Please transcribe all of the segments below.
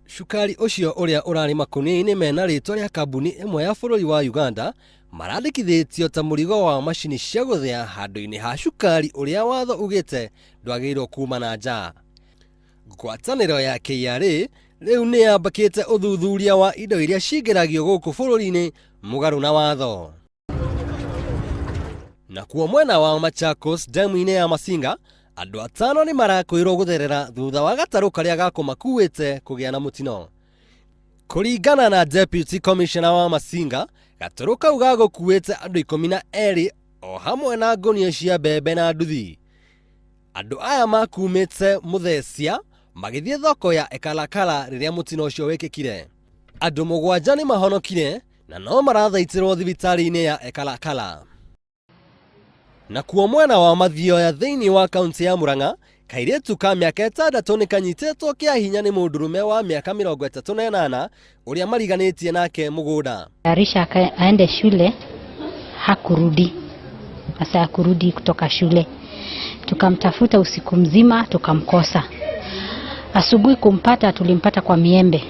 Cukari ũcio ũrĩa ũrarĩ makũnia-inĩ mena rĩtwa rĩa kambuni ĩmwe ya bũrũri wa Uganda marandĩkithĩtio ta mũrigo wa macini cia gũthĩa handũ-inĩ ha cukari ũrĩa watho ugĩte ndwagĩrĩirwo kuma na nja. Ngwatanĩro ya KRA rĩu nĩ yambakĩte ũthuthuria wa indo iria cingĩragio gũkũ bũrũri-inĩ mũgarũ na watho. Nakuo mwena wa Machakos demu-inĩ ya Masinga, andũ atano nĩ marakwĩrwo gũtherera thutha wa gatarũ karĩa gakũmakuĩte kũgĩa na mũtino. Kũringana na Deputy Commissioner wa Masinga, gatarũ kau gagũkuĩte andũ 12 o hamwe na ngũnia cia mbembe na nduthi. Andũ aya makumĩte Muthesia magĩthiĩ thoko ya Ekalakala rĩrĩa mũtino ũcio wĩkĩkire. Andũ mũgwanja nĩ mahonokire na no marathaitĩrwo thibitarĩ-inĩ ya Ekalakala. Nakuo mwena wa Mathioya thĩinĩ wa kaunti ya Murang'a, kairĩtu ka mĩaka 6 nĩ kanyitĩtwo kĩa hinya nĩ mũndũrũme wa mĩaka 38 ũrĩa mariganĩtie nake mũgũnda. Arisha aende shule hakurudi, sasa hakurudi kutoka shule, tukamtafuta usiku mzima tukamkosa. Asubuhi kumpata, tulimpata kwa miembe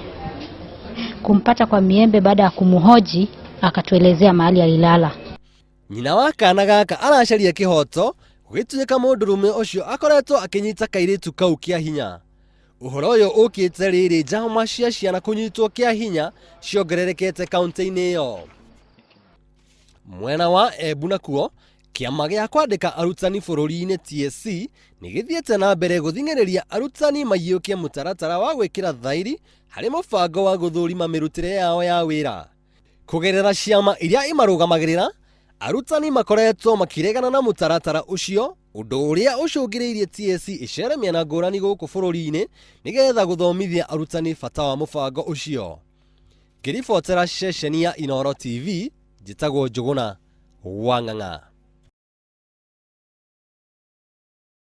kumpata kwa miembe. Baada ya kumhoji akatuelezea mahali alilala. Nyina wa kana gaka aracaria kĩhoto gũgĩtuĩka mũndũrũme ũcio akoretwo akĩnyita kairĩtu kau kĩa hinya. Ũhoro ũyũ ũkĩte rĩrĩ njama cia ciana kũnyitwo kĩa hinya ciongererekete kaunti-inĩ ĩyo. Mwena wa Embu nakuo, kĩama gĩa kwandĩka arutani bũrũri-inĩ TSC nĩ gĩthiĩte na mbere gũthing'ĩrĩria arutani maiyũkie mũtaratara wa gwĩkĩra thairi harĩ mũbango wa gũthũrima mĩrutĩre yao ya wĩra. Kũgerera ciama iria imarũgamagĩrĩra, arutani makoretwo makĩregana na mũtaratara ũcio, ũndũ ũrĩa ũcũngĩrĩirie TSC ĩcere mĩena ngũrani gũkũ bũrũri-inĩ nĩgetha gũthomithia arutani bata wa mũbango ũcio. Ngĩribotera ceceni ya Inooro TV, njĩtagwo Njũgũna wa Ng'ang'a.